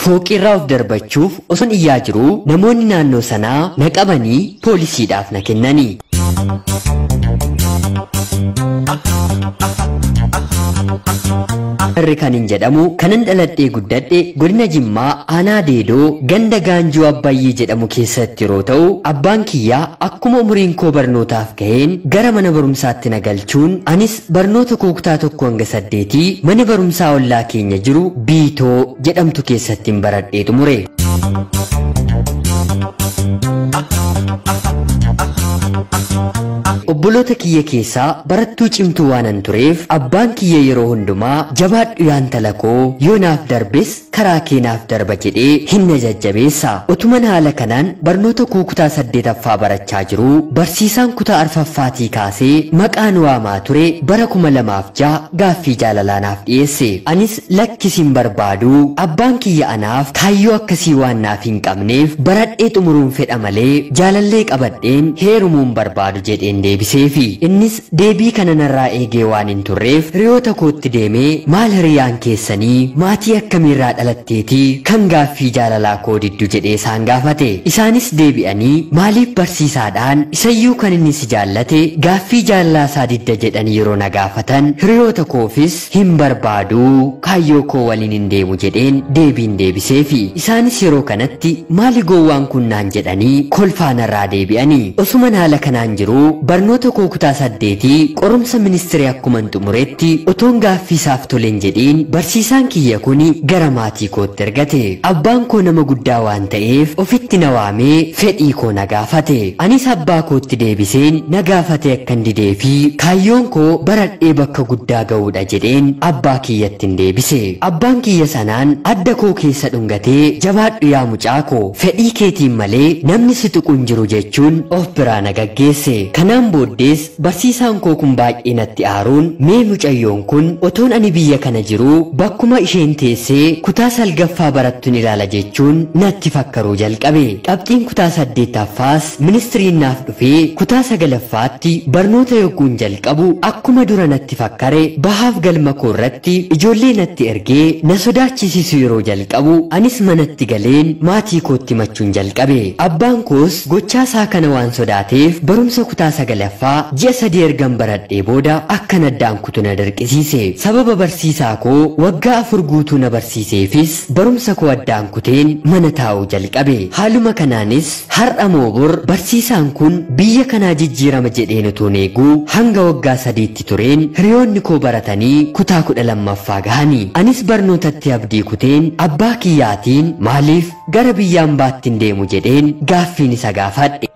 Fooqirraa of darbachuuf osoon iyyaa jiruu namoonni naannoo sanaa na qabanii poolisiidhaaf na kennani. Harri kanin jedhamu kanan dhaladhee guddadhe godina Jimmaa aanaa Deedoo ganda Gaanjuu Abbayyii jedhamu keessatti yeroo ta'u, abbaan kiyyaa akkuma umuriin koo barnootaaf ga'een gara mana barumsaatti na galchuun anis barnoota koo kutaa 1 hanga 8 mana barumsaa ollaa keenya jiru Biitoo jedhamtu keessatti hin baradhee xumure. Obboloota kiyya keessaa barattuu cimtuu waanan tureef abbaan kiyya yeroo hundumaa jabaadhu yaa intala koo, yoo naaf darbes karaa kee naaf darba jedhee hin na jajjabeessa. Otuman haala kanaan barnoota koo kutaa 8ffaa barachaa jiruu barsiisaan kutaa 4ffaatii kaasee maqaan waamaa ture bara 2006 gaaffii jaalalaa naaf dhiyeesse. Anis lakkisiin barbaadu, abbaan kiyya anaaf kaayyoo akkasii waan naaf hin qabneef baradhee xumuruun fedha malee jaalallee qabadheen heerumuun barbaadu jedheen deebiseefi. Innis deebii kana narraa eegee waan hin turreef hiriyoota kootti deemee, maal hiriyaan keessanii maatii akkamiirraa dhalatteetii kan gaaffii jaalalaa koo diddu jedhee isaan gaafate. Isaanis deebi'anii maaliif barsiisaadhaan isayyuu kan inni si jaallate gaaffii jaalalaa isaa didda jedhanii yeroo na gaafatan, hiriyoota koofis hin barbaadu, kaayyoo koo waliin hin deemu jedheen deebiin deebiseefi. Isaanis yeroo kanatti maali gowwaan kun naan jedhanii kolfaanarraa deebi'anii. Osuman haala kanaan jiruu barnoota koo kutaa 8 qorumsa ministirii akkuman xumuretti otoon gaaffii isaaf toleen jedhiin barsiisaan kiyya kuni gara maatii kootti ergate. Abbaan koo nama guddaa waan ta'eef ofitti na waamee fedhii koo na gaafate. Anis abbaa kootti deebiseen na gaafate akkan didee fi kaayyoon koo baradhee bakka guddaa ga'uudha jedheen abbaa kiyyatti hin deebise. Abbaan kiyya sanaan adda koo keessa dhungatee, jabaadhu yaa mucaa koo, fedhii keetiin malee namni si tuqu hin jiru jechuun of biraa na gaggeesse. Kanaan booddees barsiisaan koo kun baay'ee natti aaruun, mee mucayyoon kun otoon ani biyya kana jiruu bakkuma isheen teessee kutaa 9ffaa barattuun ilaala jechuun natti fakkaruu jalqabe. Qabxiin kutaa 8ffaas ministiriin naaf dhufee kutaa 9ffaatti barnoota yogguun jalqabu akkuma dura natti fakkare bahaaf galma koo irratti ijoollee natti ergee na sodaachisiisu yeroo jalqabu anis manatti galeen maatii kootti machuun jalqabe. Abbaan koos gochaa isaa kana waan sodaateef barumsa kutaa 9ffaa ji'a 3 ergan baradhee booda akkan addaan kutu na dirqisiise. Sababa barsiisaa koo waggaa 4 guutuu na barsiiseefis barumsa koo addaan kuteen mana taa'uu jalqabe. Haaluma kanaanis har'a moo bor barsiisaan kun biyya kanaa jijjiirama jedheen utuun eeguu hanga waggaa 3tti tureen hiriyoonni koo baratanii kutaa 12ffaa gahanii. Anis barnootatti abdii kuteen abbaa kiyyaatiin maaliif gara biyya ambaatti hin deemu jedheen gaaffiin isa gaafadhe.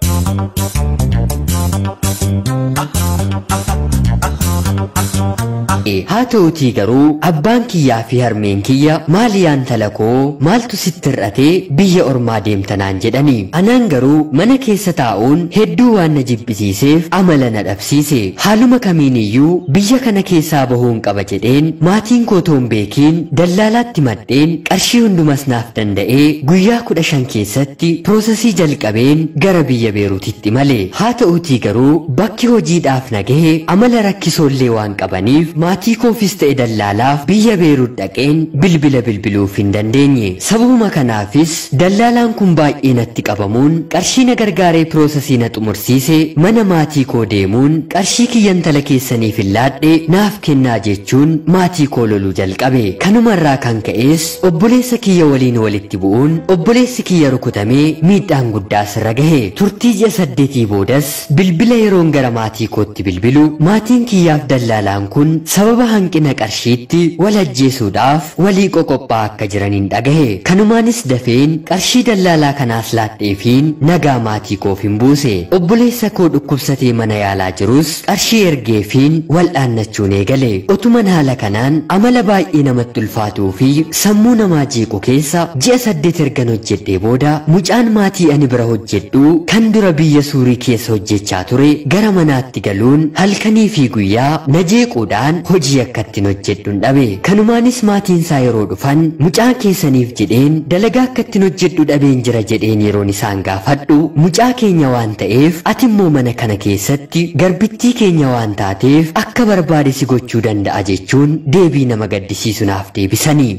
Haa ta'uutii garuu abbaan kiyyaa fi harmeen kiyya, maali yaa intala koo, maaltu sitti hir'atee biyya ormaa deemtanaan jedhani. Anaan garuu mana keessa taa'uun hedduu waan na jibbisiiseef amala na dhabsiise. Haaluma kamiin iyyuu biyya kana keessaa bahuun qaba jedheen maatiin koo toon beekiin dallaalaatti madheen qarshii hundumas naaf danda'ee guyyaa 15 keessatti piroosesii jalqabeen gara biyya Beeruutitti male. Haa ta'uutii garuu bakki hojiidhaaf na gahe amala rakkisoollee waan qabaniif maatii koofis ta'e dallaalaaf biyya Beeruut dhaqeen bilbila bilbiluuf hin dandeenye. Sababuma kanaafis dallaalaan kun baay'ee natti qabamuun qarshii na gargaaree piroosesii na xumursiise mana maatii koo deemuun qarshii kiyya intala keessaniif hin laadhe, naaf kennaa jechuun maatii koo loluu jalqabe. Kanumarraa kan ka'es obboleessa kiyya waliin walitti bu'uun obboleessi kiyya rukutamee miidhaan guddaas irra gahe. Turtii ji'a 8 boodas bilbila yeroon gara maatii kootti bilbilu maatiin kiyyaaf dallaalaan kun sababa hanqina qarshiitti wal ajjeesuudhaaf walii qoqophaa akka jiraniin dhagahe. Kanumaanis dafeen qarshii dallaalaa kanaas laadheefiin nagaa maatii koof hin buuse. Obboleessa koo dhukkubsatee mana yaalaa jirus qarshii ergeefiin wal'aannachuun eegale. Otuman haala kanaan amala baay'ee namatti ulfaatuu fi sammuu namaa jeequ keessa ji'a 8 ergan hojjedhee booda mucaan maatii ani bira hojjedhu kan dura biyya Suurii keessa hojjechaa ture gara manaatti galuun halkanii fi guyyaa na jeequudhaan hojii akka ittiin hojjedhuun dhabe. Kanumaanis maatiin isaa yeroo dhufan mucaa keessaniif jedheen dalagaa akka ittiin hojjedhu dhabeen jira jedheen yeroon isaan gaafadhu, mucaa keenya waan ta'eef ati immoo mana kana keessatti garbittii keenya waan taateef akka barbaade si gochuu danda'a jechuun deebii nama gaddisiisu naaf deebisanii.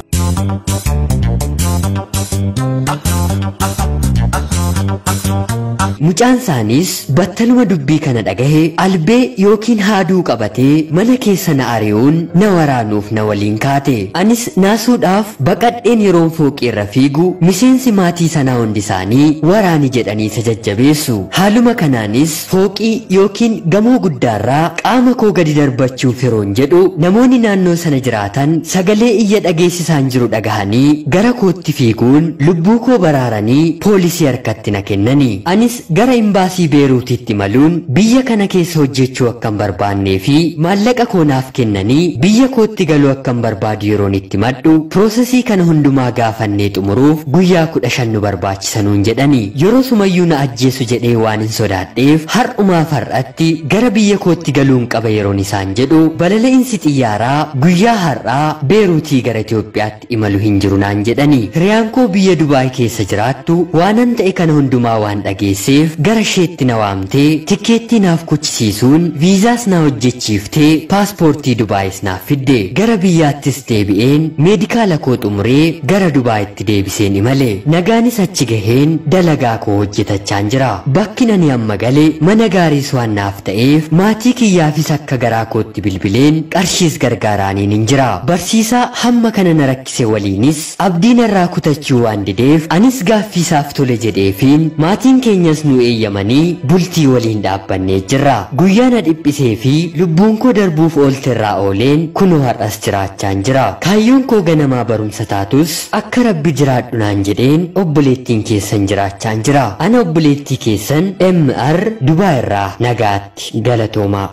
Mucaan isaaniis battaluma dubbii kana dhagahe albee yookiin haaduu qabatee mana keessa na ari'uun na waraanuuf na waliin kaate. Anis naasuudhaaf baqadheen yeroon fooqii irra fiigu miseensi maatii sanaa hundi isaanii waraani jedhanii isa jajjabeessu. Haaluma kanaanis fooqii yookiin gamoo guddaarraa qaama koo gadi darbachuuf yeroon jedhu namoonni naannoo sana jiraatan sagalee iyya dhageessisaan jiru dhagahanii gara kootti fiiguun lubbuu koo baraaranii poolisii harkatti na kennani. Anis gara imbaasii Beeruutitti maluun biyya kana keessa hojjechuu akkan barbaannee fi maallaqa koo naaf kennanii biyya kootti galuu akkan barbaadu yeroon itti madhu piroosesii kana hundumaa gaafannee xumuruuf guyyaa 15 nu barbaachisanuun jedhani. Yeroo sumayyuu na ajjeesu jedhee waan hin sodaadheef har'umaaf har'atti gara biyya kootti galuun qaba yeroon isaan jedhu balali'insi xiyyaaraa guyyaa har'aa Beeruutii gara Itoophiyaatti imalu hin jiru naan jedhani. Hiriyaan koo biyya Dubaay keessa jiraattu waanan ta'e kana hundumaa waan dhageesseef gara isheetti na waamtee tikkeettii naaf kuchisiisuun viizaas na hojjechiiftee paaspoortii Dubaayis naaf fidde. Gara biyyaattis deebi'een meedikaala koo xumuree gara Dubaayitti deebiseen imale. Nagaanis achi gaheen dalagaa koo hojjetachaan jira. Bakki ani amma gale mana gaariis waan naaf ta'eef maatii kiyyaafis akka garaa kootti bilbileen qarshiis gargaaraaniin hin jira. Barsiisaa hamma kana na rakkise waliinis abdii narraa kutachuu waan dideef anis gaaffiisaaf tole jedheefiin maatiin keenyas nu eeyyamanii bultii waliin dhaabbannee jirra. Guyyaa na dhiphisee fi lubbuun koo darbuuf oolterraa ooleen kunoo har'as jiraachaan jira. Kaayyoon koo ganamaa barumsa taatus akka Rabbi jiraadhu naan jedheen obboleettiin keessan jiraachaan jira. Ana obboleettii keessan MR Dubaay irraa nagaatti galatoomaa.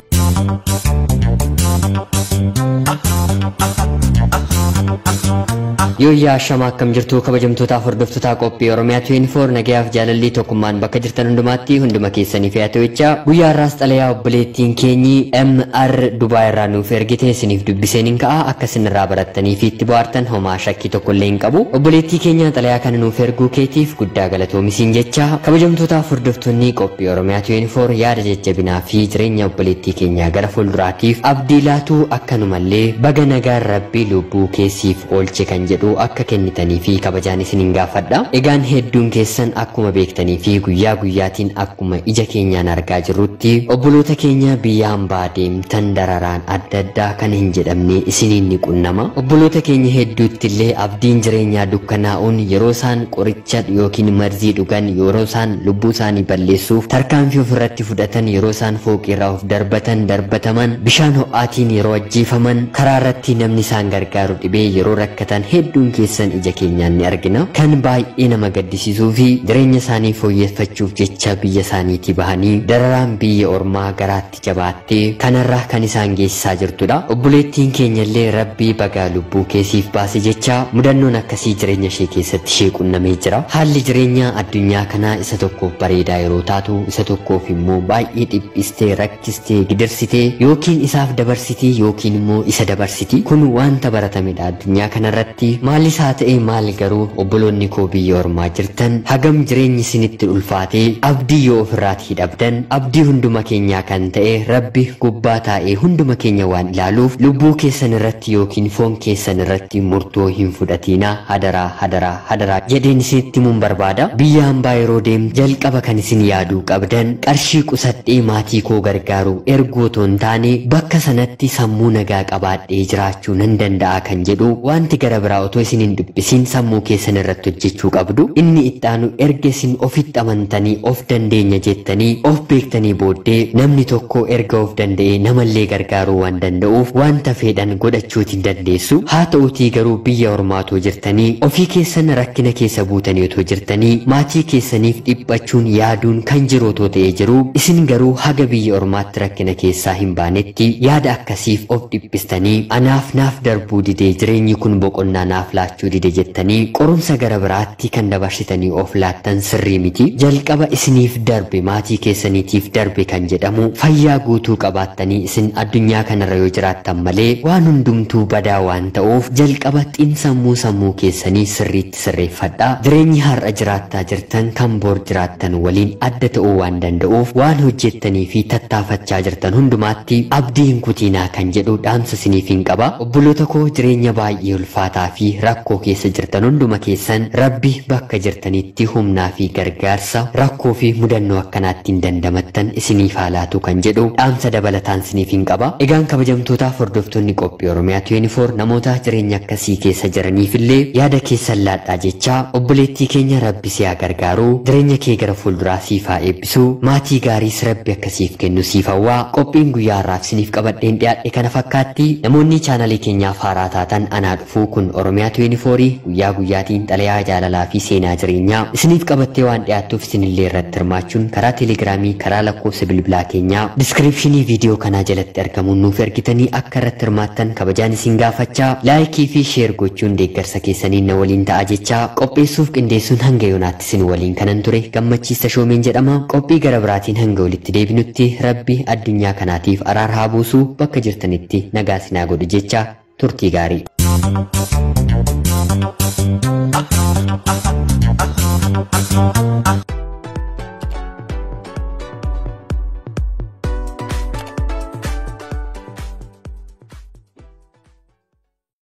Yooyyaa shamaa akkam jirtu kabajamtootaaf hordoftoota qophii Oromiyaa 24 nagayaaf jaalalli tokkummaan bakka jirtan hundumaatti hunduma keessanii fi haa guyyaa har'aas xalayaa obboleettiin keenyi MR Dubaay irraa nuuf ergite isiniif dubbiseen hin ka'a akka isinirraa barattanii fi itti bohaartan homaa shakkii tokkollee hin qabu. Obboleettii keenya xalayaa kana nuuf erguu keetiif guddaa galatoomi jecha kabajamtootaaf hordoftoonni qophii Oromiyaa 24 yaada jajjabinaa fi jireenya obboleettii keenyaa gara fuulduraatiif abdii laatuu akkanumallee baga nagaan Rabbi lubbuu keessiif oolche kan jedhu akka kennitanii fi kabajaan isiniin gaafadha. Egaan hedduun keessan akkuma beektanii fi guyyaa guyyaatiin akkuma ija keenyaan argaa jirrutti obboloota keenya biyya hambaa deemtan dararaan adda addaa kan hin jedhamne isiniin ni qunnama. Obboloota keenya hedduutti illee abdiin jireenyaa dukkanaa'uun yeroo isaan qoricha yookiin marzii dhugan, yeroo isaan lubbuu isaanii balleessuuf tarkaanfii ofirratti fudhatan, yeroo isaan fooqirraa of darbatan darbataman, bishaan ho'aatiin yeroo ajjeefaman, karaa irratti namni isaan gargaaru dhibee yeroo rakkatan hedduun keessan ija keenyaan ni argina. Kan baay'ee nama gaddisiisuu fi jireenya isaanii fooyyeffachuuf jecha biyya isaaniitii bahanii dararaan biyya ormaa garaatti jabaattee kanarraa kan isaan geessisaa jirtudha. Obboleettiin keenyallee Rabbii bagaa lubbuu keessiif baase jecha mudannoon akkasii jireenya ishee keessatti ishee qunnamee jira. Haalli jireenya addunyaa kanaa isa tokkoof bareedaa yeroo taatu isa tokkoof immoo baay'ee dhiphistee rakkistee gidirsitee yookiin isaaf dabarsitee yookiin immoo isa dabarsiti. Kun wanta baratamedha addunyaa kanarratti. Maalis haa ta'e maal garuu obboloonni koo biyya ormaa jirtan hagam jireenyi isinitti ulfaatee abdii yoo ofirraatii dhabdan abdii hunduma keenyaa kan ta'e Rabbi gubbaa taa'ee hunduma keenya waan ilaaluuf lubbuu keessan irratti yookiin foon keessan irratti murtoo hin fudhatiinaa hadaraa hadaraa hadaraa jedheen isinitti himuun barbaada. Biyya hambaa yeroo deemu jalqaba kan isin yaaduu qabdan qarshii qusadhee maatii koo gargaaru erguu otoo hin taane bakka sanatti sammuu nagaa qabaadhee jiraachuu nan danda'a kan jedhu wanti gara biraa otoo isin hin dubbisiin sammuu keessan irratti hojjechuu qabdu. Inni itti aanu erga isin ofitti amantanii of dandeenya jettanii of beektanii booddee namni tokko erga of danda'ee namallee gargaaruu waan danda'uuf wanta fedhan godhachuutiin dandeessu. Haa ta'uutii garuu biyya ormaa otoo jirtanii ofii keessan rakkina keessa buutanii otoo jirtanii maatii keessaniif dhiphachuun yaaduun kan jiru otoo ta'ee jiru isin garuu haga biyya ormaatti rakkina keessaa hin baanetti yaada akkasiif of dhiphistanii anaaf naaf darbuu didee jireenyi kun boqonnaa naaf laachuu dide jettanii qorumsa gara biraatti kan dabarsitanii of laattan sirrii miti. Jalqaba isiniif darbe maatii keessaniitiif darbe kan jedhamu fayyaa guutuu qabaattanii isin addunyaa kanarra yoo jiraattan malee waan hundumtuu badaa waan ta'uuf jalqaba xiinsammuu sammuu keessanii sirriitti sirreeffadhaa. Jireenyi har'a jiraattaa jirtan kan bor jiraattan waliin adda ta'uu waan danda'uuf waan hojjettanii fi tattaafachaa jirtan hundumaatti abdii hin kutiinaa kan jedhu dhaamsa isiniif hin qaba. Obboloota koo jireenya baay'ee ulfaataa fi rakkoo keessa jirtan hunduma keessan Rabbi bakka jirtanitti humnaa fi gargaarsa rakkoo fi mudannoo akkanaatti hin dandamattan isiniif haa laatu kan jedhu dhaamsa dabalataan isiniif hin qaba. Egaan kabajamtootaaf hordoftoonni qophii Oromiyaa 24 namoota jireenya akkasii keessa jiraniifillee yaada keessan laadhaa jechaa, obboleettii keenya Rabbi si haa gargaaru, jireenya kee gara fuulduraa siif haa eebbisu, maatii gaariis Rabbi akkasiif kennu siif hawwaa. Qophiin guyyaa har'aaf isiniif qabadheen dhiyaadhe kana fakkaatti. Namoonni chaanalii keenyaaf haaraa taatan anaa dhufuu. Kun Oromiyaa 24 guyyaa guyyaatiin xalayaa jaalalaa fi seenaa jireenyaa isiniif qabattee waan dhiyaattuuf isinillee irratti hirmaachuun karaa teelegiraamii, karaa lakkoofsa bilbilaa keenyaa diskiripshinii viidiyoo kanaa jalatti argamuun nuuf ergitanii akka irratti hirmaattan kabajaan isin gaafachaa, laayikii fi sheer gochuun deeggarsa keessaniin na waliin ta'a jechaa, qopheessuuf qindeessuun hanga yoonaatti isin waliin kanan ture Gammachiista Shoomeen jedhama. Qophii gara biraatiin hanga walitti deebinutti Rabbi addunyaa kanaatiif araara haa buusu, bakka jirtanitti nagaa isin haa godhu jecha, turtii gaarii.